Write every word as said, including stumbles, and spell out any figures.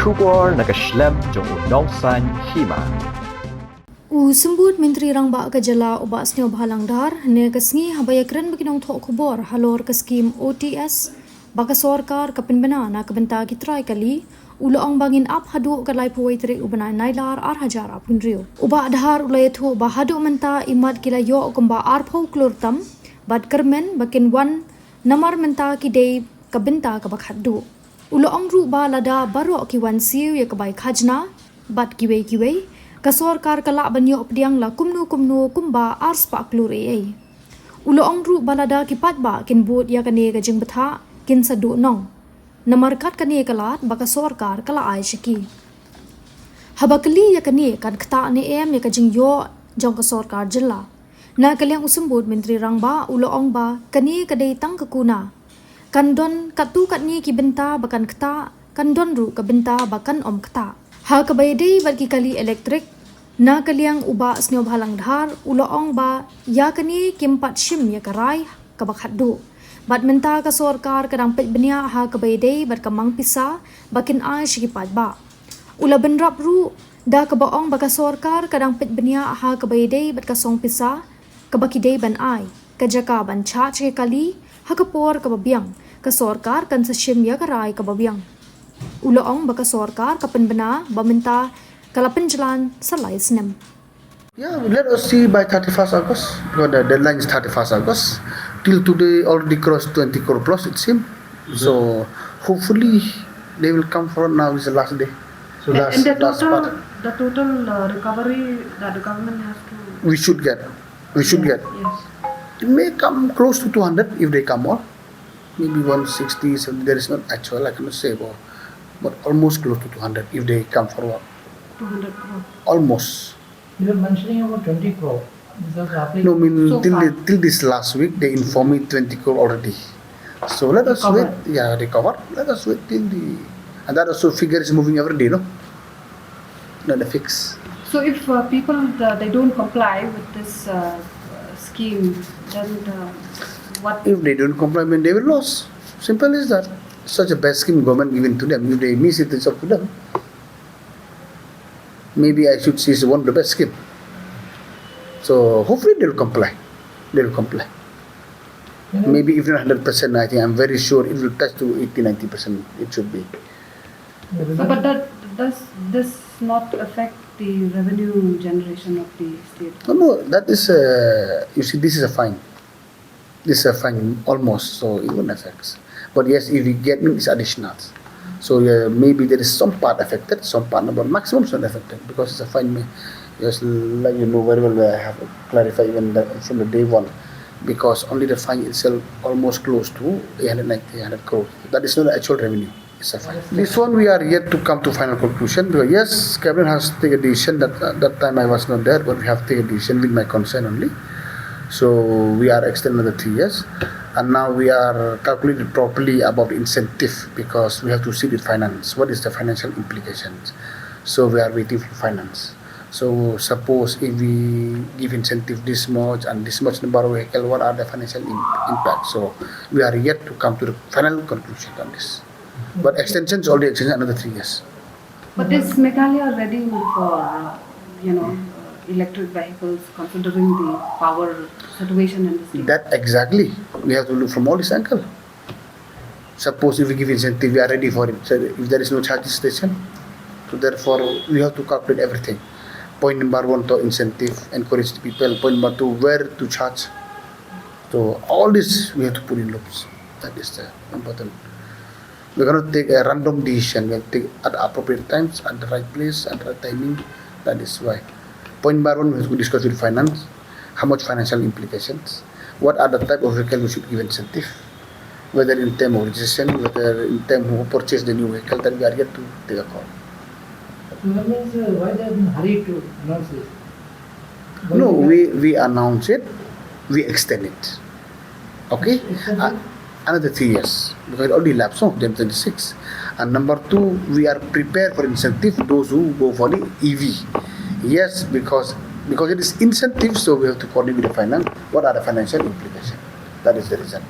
Khubor na ka shlem jong u Nongsaiñ Hima. U Symbud Myntri Rangbah ka jylla u Bah Sniawbhalang Dhar, ne ka sngi haba ïakren bad ki nongthoh khubor halor ka skim O T S ba ka sorkar ka pynbna na ka bynta ki trai kali, u la ong ba ngin ap haduh ka laiphew tarik u bnai Nailar ar hajar arphew hynriew. U Bah Dhar u la ïathuh ba haduh mynta i mat ki la ïoh kumba arphew klur tam, bad kyrmen ba kin wan namar mynta ki dei ka bynta kaba khatduh. U la ong ruh ba lada baroh ki wan siew ïa ka bai khajna bad kiwei kiwei, ka sorkar ka lah ban ïoh pdiang la kumno kumno kumba ar spah klur ei ei. U la ong ruh ba lada ki paidbah kin bud ïa kane ka jingbthah, kin sa duh nong. Namar kat kane ka lad ba ka sorkar ka la ai sha ki. Haba kylli ïa kane kan ktah ne em ïa ka jingïoh jong ka sorkar jylla, na ka liang u Symbud Myntri Rangbah u la ong ba kane ka dei tang ka kuna. Kan don katto katne ki bynta ba kan ktah, kan don ruh ka bynta ba kan ym ktah. Ha kaba ïadei bad ki kali elektrik, na ka liang u Bah Sniawbhalang Dhar u la ong ba ïa kane kim pat shim ïa ka rai kaba khatduh. Bad mynta ka sorkar ka dang peit bniah ha kaba ïadei bad ka mang pisa ba kin ai sha ki paidbah. U la bynrap ruh da kaba ong ba ka sorkar ka dang peit bniah ha kaba ïadei bad ka song pisa kaba ki dei ban ai, ka jaka ban charge ïa ki kali ha ka por kaba biang, ka sorkar kan sa shim ïa ka rai kaba biang. U la ong ba ka sorkar ka pynbna ba mynta ka la pynjlan sa lai snem. Yeah, let us see by thirty-first August, because the deadline is thirty-first August. Till today already crossed twenty crore plus, it seems. So hopefully they will come forward. Now is the last day. So and, last, and the last total, part. The total uh, recovery that the government has to. We should get. We should get. Yes. It may come close to two hundred if they come all. Maybe one sixty, seventy, there is not actual, I cannot say about, but almost close to two hundred if they come forward. Two hundred crore. Almost. You were mentioning about twenty crore. This was happening. No, I mean, so till far. The, till this last week, they informed me twenty crore already. So let us wait. Recovered. Yeah, recover. Let us wait till the, and that also figure is moving every day, no? Not a fix. So if uh, people uh, they don't comply with this uh, scheme, then uh, what? If they don't comply, I mean, they will lose. Simple as that. Such a best scheme government given to them. If they miss it, it's up to them. Maybe I should say it's one of the best scheme. So hopefully they'll comply. They'll comply. Maybe even one hundred percent, I think, I'm very sure it will touch to eighty, ninety percent. It should be. So, but that, does this not affect the revenue generation of the state? No, no, that is, uh, you see, this is a fine. This is a fine almost, so it won't affect. But yes, if we get, it's additional. So yeah, maybe there is some part affected, some part not, but maximum is not affected because it's a fine. Just like you know very well, I have clarified even the, from the day one, because only the fine itself almost close to eight hundred ninety, eight hundred crores. That is not the actual revenue. It's a fine. This one we are yet to come to final conclusion because yes, cabinet has taken a decision that uh, that time I was not there, but we have taken a decision with my consent only. So we are extended another three years, and now we are calculated properly about the incentive because we have to see the finance. What is the financial implications? So we are waiting for finance. So suppose if we give incentive this much and this much number of vehicle, what are the financial im- impact? So we are yet to come to the final conclusion on this. But extension is already extended another three years. But is Meghalaya ready for, uh, you know, uh, electric vehicles considering the power situation in the state? That exactly. We have to look from all this angle. Suppose if we give incentive, we are ready for it. So if there is no charging station, so therefore we have to calculate everything. Point number one, to incentive, encourage the people. Point number two, where to charge. So all this we have to put in loops. That is the important. We cannot take a random decision. We have to take at appropriate times, at the right place, at the right timing. That is why. Point number one, we have to discuss with finance. How much financial implications? What are the type of vehicle we should give incentive? Whether in term of registration, whether in term who purchase the new vehicle, that we are yet to take a call. So that means uh, why they are in a hurry to announce this? No, we, we announce it, we extend it. Okay? Extend uh, it? Another three years. Because it already lapsed, no? Then twenty-six. And number two, we are prepared for incentive, those who go for the E V. Yes, because because it is incentive, so we have to coordinate with the finance. What are the financial implications? That is the reason.